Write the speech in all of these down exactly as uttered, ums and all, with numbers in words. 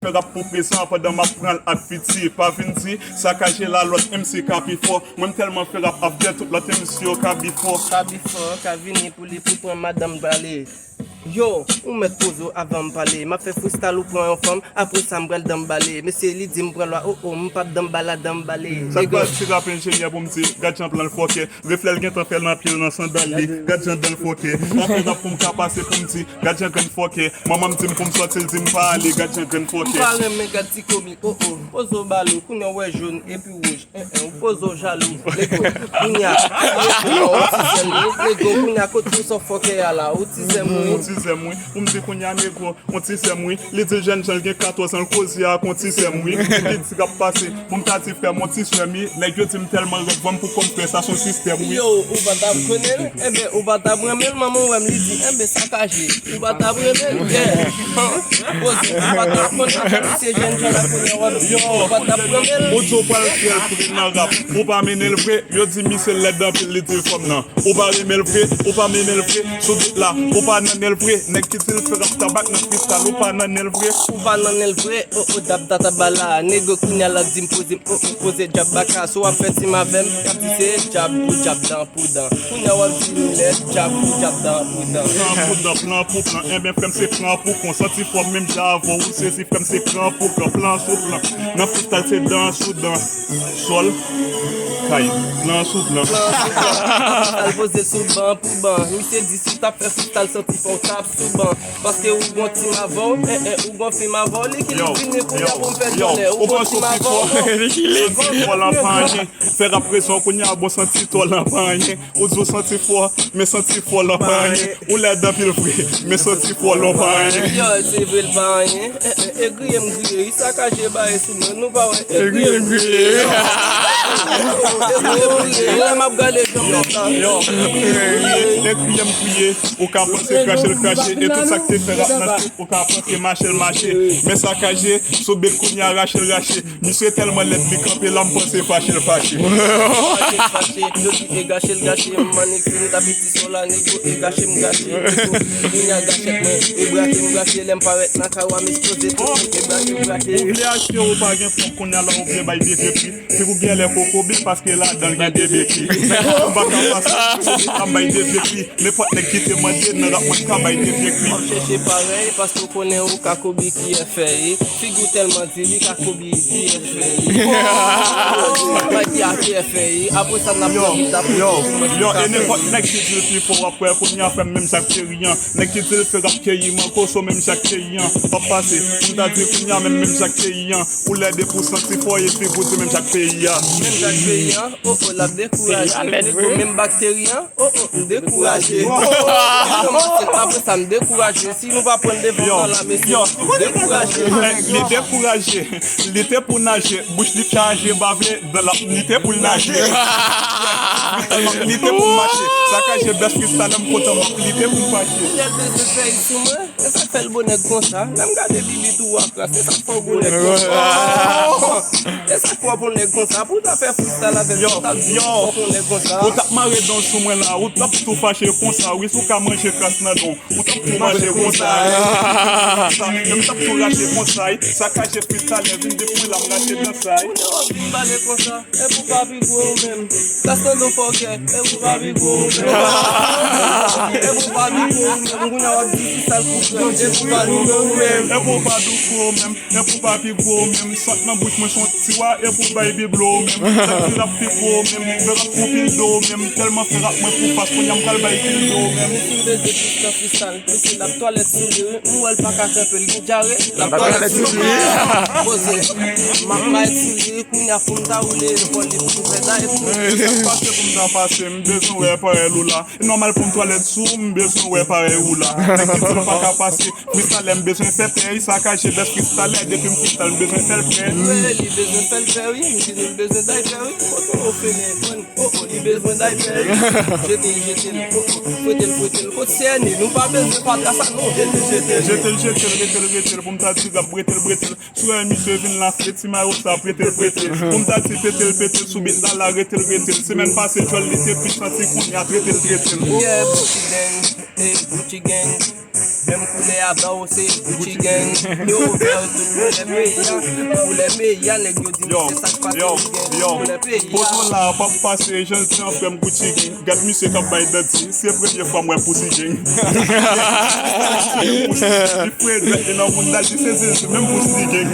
Fè rap pou prezan pandan m ap pran l ak fiti. Pa vin di sakaje la lòt M C ka pi fò. Mwen m tèlman fè rap after tout lòt M C yo ka bifò. Ka bifò, ka vini pou li pou pran madanm bale. Yo, ou mèt poze w avan m pale. M ap fè freestyle ou pran yon fanm, apre sa m pral danbale. Mesye li di m pran lwa, oh oh, m p ap danbala danbale. Sa k pase rap enjenyè pou m di, gad jan plan l fòkè. Reflè l gentan fè l anpil nan sandal li. Gad jan dan l fòkè. Sa fè rap pou m ka pase pou m di, gad jan grenn fòkè. Manman m di m pou m sòti, l di m pa ale, gad jan grenn fòkè. M pa renmen gad ti komi, oh oh. Poze w balo, kounye w wè jòn epi wouj. Eh, eh, ou poze w jalou, nego, kounya, ou ti zèm wi, nego, kounya, kote w sot fòkè a la, ou ti zèm wi. Ou ti zèm wi, pou m di kounya, nego, ou ti zèm wi, li di l jèn jan l gen katòz an, l koze ak on ti sè m wi, ki di k ap pase, pou m ta di frè m, on ti sè m wi, nèg yo di m tèlman rèd, vwa m pou kòm frè, sa s on sistèm wi. Yo, ou pa t ap konnen l, enben, ou pa t ap renmen l, manman w wè m, li di, enben, sakaje, ou pa t ap renmen l, yeah. Poze, ou pa t ap konnen, se jèn jan la kounye a w ap di, ou pa t ap renmen l. Ou di w pral fè l pre nan rap, ou pa mennen l vre, yo di misye lèd anpil, li di l fòm nan. Ou pa renmen l vre, ou pa mennen l vre, sou bit la, ou pa nan nen l vre, nèg ki di l fè rap tabak nan freestyle, ou pa nan nen l vre. Ou pa nan nen l vre, oh oh, dab tata bala, nego kounya l ap di m poze m, oh oh, poze djab baka, si w ap fè tim avè m, y ap di se djab pou djab dan pou dan. Kounya w ap di nou lèd, djab pou djab dan pou dan. Plan pou dan, plan pou plan. Enben, frè m, se plan pou kon. Santi fò menm jan avè w, ou sezi, frè m, se plan pou plan, plan sou plan. Nan freestyle, se dan sou dan. Sòl, kay, plan sou plan. Freestyle poze sou ban pou ban. Misye di si w t ap fè freestyle, santi fò w t ap sou ban. Paske ou gon tim avè w, eh, eh, ou gon fim avè w. Li ki li vini kounya pou m fè dyòlè. Ou gon tim avè w. Santi fò lan pa anyen. Fè rap rezon kounya, bon santi tò lan pa anyen. Ou di w santi fò, men santi fò lan pa anyen. Ou lèd anpil vre, men santi fò lan pa anyen. Yo, se vre l pa anyen. Eh, eh, e griye m griye, wi sakaje bare sou mwen, nou pa wè. E griye m griye. E griye m griye, lè m ap gade jan m fè sa. Yo, e griye m griye, ou ka panse krache l krache, e tout sa k te fè rap nan street, ou ka panse mache l mache. Men sakaje, sou beat kounya rache l rache. Misye tèlman lèd, li kanpe la, m panse fache l fache. Fache l fache, yo di e gache l gache, m annik fin t ap iti sò la, nego, e gache m gache, nego. Kounya gachèt mwen, e brake m brake, lè m parèt nan kay w a m eksploze tou, e brake m brake. Ou vle achte, ou pa gen kòb, kounya la ou vle bay de vye pri. Figi w genlè kokobe, paske ladan l gen de vye pri. Nèg m pa ka pase, m ap bay de vye pri. Nenpòt nèg ki te mande nan rap mwen ka bay de vye kri. W ap chèche parèy, paske w konnen ou ka kobi ki F A. Figi w tèlman di li ka kobi ki F A. Bay ki a ki F A. Apre sa n ap pran bit la pou yo, yo, e nenpòt nèg ki di l pi fò, w ap wè kounye a frè m menm jan k Terian. Nèg ki di l fè rap keyi m an koso menm jan k Terian. W ap pase, m ta di kounye a menm, menm jan k Terian. Ou lèd epi w santi fò, e figi w di menm jan k peyi a. Menm jan k peyi a, oh oh, l ap dekouraje. Nego menm bakteri an, oh oh, m dekouraje. Apre sa, m dekouraje. Si nou pa pran devan nan la, mesye, m dekouraje. Li dekouraje. Li te pou naje. Bouch li chaje, bavle, dan l ap, li te pou l naje. Li te pou l mache. Sakaje bèf freestyle, m kontan, li te pou l mache. Kounye a l bezwen fè sou mwen. E sa k fè l bon nèg konsa? Lè m gade bibit ou a kras, e sa k fè w bon nèg konsa? E sa k fè w bon nèg konsa? Pou w ta fè freestyle avè m, ou t ap di ou fò bon nèg konsa? Ou t ap mare dan w sou mwen la, ou t ap tou fache konsa, wi, si w ka manje kras nan dan w, ou t ap tou manje konsa, wi. Sa, m t ap tou rache konsa, wi. Sakaje freestyle, vin depi la, m rache dan sa, wi. Kounye a w ap vin pale konsa. Epi w pa pi gwo ou menm. Kras nan do fòkè. Epi w pa pi gwo ou menm. Epi w pa pi gwo ou menm. Kounye a w ap di ki sa l pou fè. Epi w pa pi gwo ou menm. Epi w pa pi gwo ou menm. Epi w pa pi gwo ou menm. Sòt nan bouch mwen se yon ti wa. Epi w bay biblo ou menm. Nèg ki rap pi gwo ou menm. Fè rap pou pil do ou menm. Tèlman fè rap mwen pou fas. Kounye a m pral bay pil do ou menm. Si w bezwen plis nan freestyle, mesye l ap twalèt sou li, wi. M wè l pa ka kanpe, l gen dyare. L ap twalèt sou li. Poze. M ap mayèt sou li. Kounye a pou m ta woule epòl li pou m fè dayèt. E sa k pase pou m ta pase, m bezwen wè parèy ou la. E nòmal pou m twalèt sou ou, m bezwen wè parèy ou la. Nèg ki di l pa ka pase, freestyle m bezwen fè pèy, sakaje bèf freestyle, depi m freestyle, m bezwen fè l pèy. Wi, li bezwen fè l pèy, wi, m di nou l bezwen dayèt, wi. Kote w fè men, oh, oh, li bezwen dayèt, wi. Jete l, jete l, oh, oh, fwete l, fwete l, kot sène, nou pa bezwen fatra sa, non, jete l, jete l. Jete l, jete l, rete l, rete l, pou m ta di rap, brete l, brete l. Si w wè misye vin la, se ti mayo sa, prete l, prete l. Pou m ta di pete l, pete l, sou bit la, la, rete l, rete l. Semèn pase, djòl li te pi santi, kounye a, trete l, trete l. Yeah, Gucci gang, eh, Gucci gang. Menm koulè a ba w se Gucci gang. Yo, fè yo tout koulè peyi a. Koulè peyi a, nèg yo di m se sa k pase Gucci gang. Koulè peyi a. Poto la p ap pase, jan l di an frè m Gucci gang. Gad misye k ap bay danti. Se premye fwa m wè Pussy gang. Li fre dwèt li nan moun la, li se Zezi, menm Pussy gang.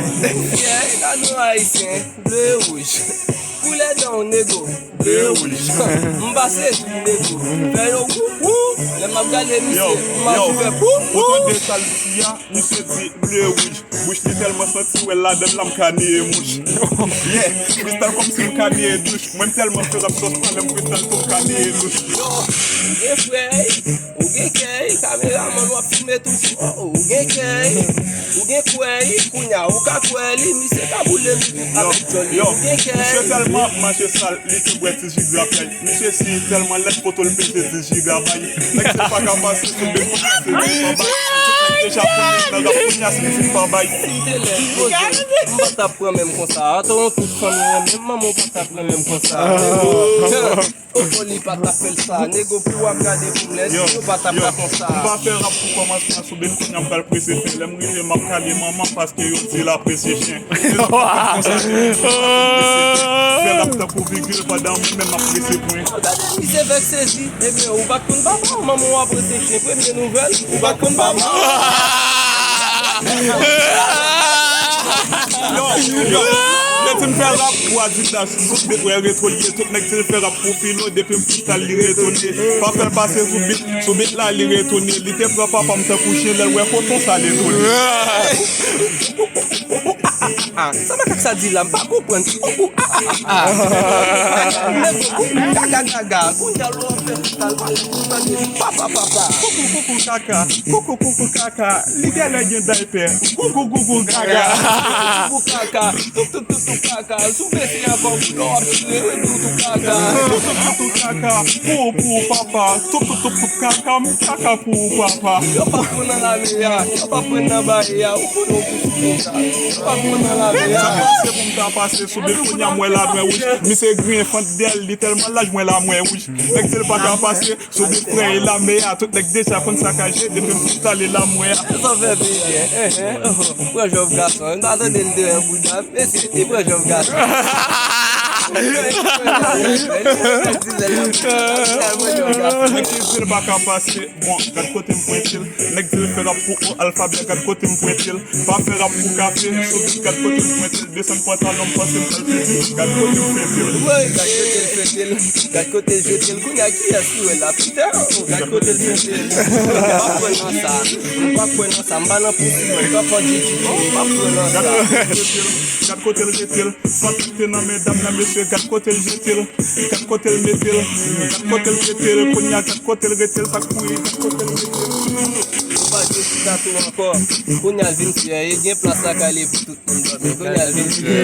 Yeah, gade nou Ayisyen, ble e wouj. Koulè dan w, nego. Ble e wouj. M pase tou, nego. Fè yo wou, wou. Lè m ap gade misye, m ap fè wou, wou. Ou tande sa l di a, misye di ble e wouj. Bouch li tèlman santi, wè ladan l la m ka neye mouch. Yeah, freestyle kòmsi m ka neye douch. Mwen m tèlman fè rap sòs pran lè m freestyle tou m ka neye douch. Yo, ou gen frè, ou gen kè, kameramann w ap filme tou. Oh, ou gen kè, ou gen kwè, kounya ou ka kwè li, misye ka boule m avèk djòl li. Yo, ou gen kè. Misye tèlman ap mache sal, li te bwè ti jiga pèy. Misye si tèlman lèd poto l pete di jiga bay. Nèg se pa ka pase sou bit pou pase di pa bay. Tout nèg deja konnen nan rap kounya si di pa bay. M te lè, poze, m pa t ap pran menm konsa. Atò yon tout fanmi renmen m, manman w pa t ap renmen m konsa. Oko li pa t ap fè l sa. Nego pou w ap gade pou m lè si yo pa t ap la konsa. M pa fè rap pou kòmansman sou bit kounya m pral prese fen. Lè m rive m ap kale manman paske yo di l apresye chen. Fè rap tankou Vigil pandan mwen menm m ap prese pwen. Gade misye fèk sezi. Ebyen, ou pa t konn papa w, manman w ap rete chen. Premye nouvèl, ou pa t konn papa w. Yo, yo, yo di m fè rap pou Adidas, tout bit wè retro l ye, tout nèg di l fè rap pou Filo, depi m freestyle li retone. Pa fè l pase sou bit, sou bit la li retone. Li te pran papa m tankou chen, lè l wè koton sa l etone. Ah, sa makak sa di la, m pa konprann. Ou, ou, ah, ah, ah, ah. Nèg, ou, gaga, gaga. Kounye a lè w ap fè freestyle, pale pou tande. Papa, papa. Koukou, koukou, kaka. Koukou, koukou, kaka. Li genlè gen daypè. Koukou, koukou, gaga. Koukou, kaka. Tou, tou, tou, tou, kaka. Sou besi ankò, koulè w ap tire, wi, tou, tou, kaka. Tou, tou, tou, tou, kaka. Pou, pou, papa. Tou, tou, tou, tou, kaka. M kaka pou ou, papa. Yo pa pran nan lame a. Yo pa pran nan baye a. Ou konnen w Sa pase pou m ta pase sou bit kounya m wè la mwen wouj. Misye griyen fant dèyè l, li tèlman laj mwen la mwen wouj. Nèg di l pa ka pase sou bit frè e lame a. Tout nèg deja konn sa k aje depi m freestyle la mwen a. Sa fè byen. Pran jòf gason. M ta tande l deyò bouda m. Mesye, li pran jòf gason. Nèg di l pa ka pase. Bon, gad kote m pwente l. Nèg di l fè rap pou o alfabè, gad kote m pwente l. Pa fè rap pou kafe, sou bit, gad kote m pwente l. Desann pantalon m, panse m pral pete, gad kote m pete l. Woy, gad kote l pete l, gad kote l jete l. Kounye a kiyès ki wè l la? Pita, oh, gad kote l pete l. M pa kwè nan sa, m pa kwè nan sa, m pa nan pousi mwen, m pa fò di di, m pa kwè nan sa. Gad kote l jete l, gad kote l jete l. Fòk li te nan men dam nan, mesye, gad kote l jete l. Gad kote l mete l, gad kote l rete l, kounye a gad kote l rete l, sa k pou li, gad kote l rete l. Ou pa jwe chita tou ankò. Kounye a l vin fyè, e gen plas lakay li pou tout moun dòmi. Kounye a l vin fyè.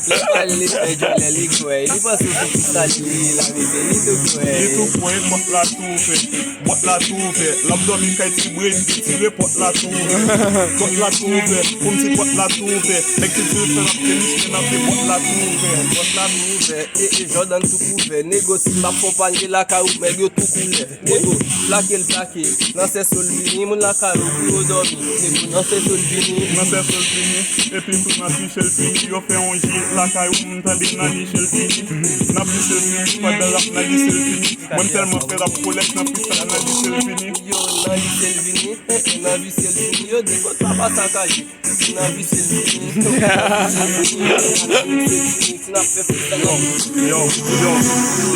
Lè l pale, li fè djòlè, li kwè. Li panse se freestyle li, li la mete, li tou kwè. Li tou kwè, pòt la tou ouvè. Pòt la tou ouvè. L ap dòmi kay ti Brain, li tire pòt la tou ouvè. Pòt la tou ouvè. Pou m di pòt la tou ouvè. Nèg ki di l fè rap tenis, men nan pye pòt la tou ouvè. Pòt la tou ouvè. E, e, Jordan tou kouvè. Nego si m ap fon panye lakay ou, nèg yo tou koulè. Nego, plake l plake. Nan sèso l vini, moun lakay ou pou yo dòmi. Nego, nan sèso l vini. Nan sèso l vini. Epi tou nan fiche l fini. Yo fè yon je lakay ou, m tande nan niche l fini. Nan pise l fini, pandan rap nan lise l fini. Mwen m tèlman fè rap kolèt nan freestyle nan lise l vini. Yo, nan lise l vini, eh, eh, nan visye l vini. Yo di kot papa sa kache. Nan visye l vini. Nan visye l vini, si n ap fè freestyle. Yo, yo, yo.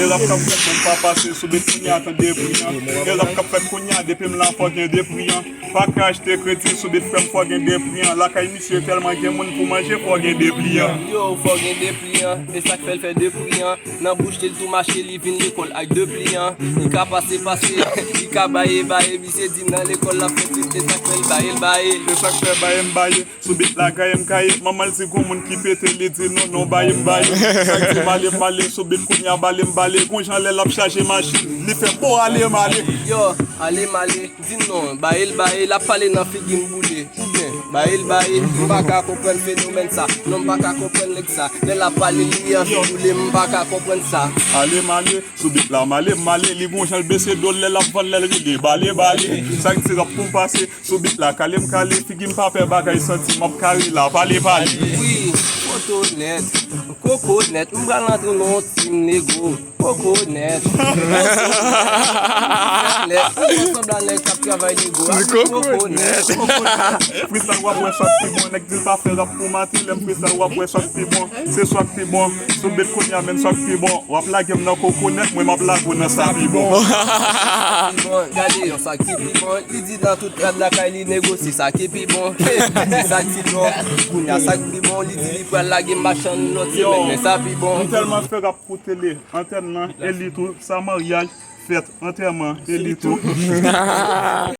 E rap k ap fèt mwen pa pase sou bit kounye a tande pri an. E rap k ap fèt kounye a depi m la fò gen de pri an. Pa ka achte kredi sou bit frè m fò gen de pri an. Lakay misye tèlman gen moun pou manje fò gen de pri an. Yo, fò gen de pri an. E sa k fè l fè de pri an. Nan bouch li, l tou mache, li vin lekòl ak de pli an. Li ka pase, pase, li ka baye, baye. Misye di nan lekòl l ap fè tit, e sa k fè l baye, l baye. E sa k fè baye, m baye. Sou bit la, gaye, m gaye. Manman l di gon moun ki pete, li di non, non, baye, m baye. Sa k di m ale, m ale. Sou bit kounye a, bale, m bale. Gon jan lè l ap chaje machin, li fè po ale, m ale. Yo, ale, m ale. Di non, baye, l baye. L ap pale nan figi m boule. Oubyen, Bay l bay, m pa ka konprann fenomèn sa. Non, m pa ka konprann nèg sa. Lè l ap pale, li anvi boule, m pa ka konprann sa. Ale m ale, sou bit la, m ale m ale, li gon jan l bese do l lè l ap vann, lè l rele, bale bale. Sa k di se rap pou m pase, sou bit la, kale m kale, figi m pa pè bagay, santi m ap kare la, pale pale. Wi, foto nèt, koko nèt, m pral antre nan yon team nego. Koko nèt. Nèt. Ou ansanm la nèg k ap travay nego a. Koko nèt. Freestyle w ap wè sa k pi bon, nèg di l pa fè rap pou maten, lè m freestyle w ap wè sa k pi bon. Se sa k pi bon, sou bet kounye a menm sa k pi bon. W ap lage m nan koko nèt, mwen m ap lage w nan sa pi bon. Bon, gade yon sa ki pi bon, li di nan tout rad lakay li negosye sa ki pi bon. Li di sa ki bon, kounye a sa k pi bon, li di li pral lage m machann lòt semèn, men sa pi bon. M tèlman fè rap pou tele, antènman, elit ou, sa maryaj, fèt, antèman, elit ou.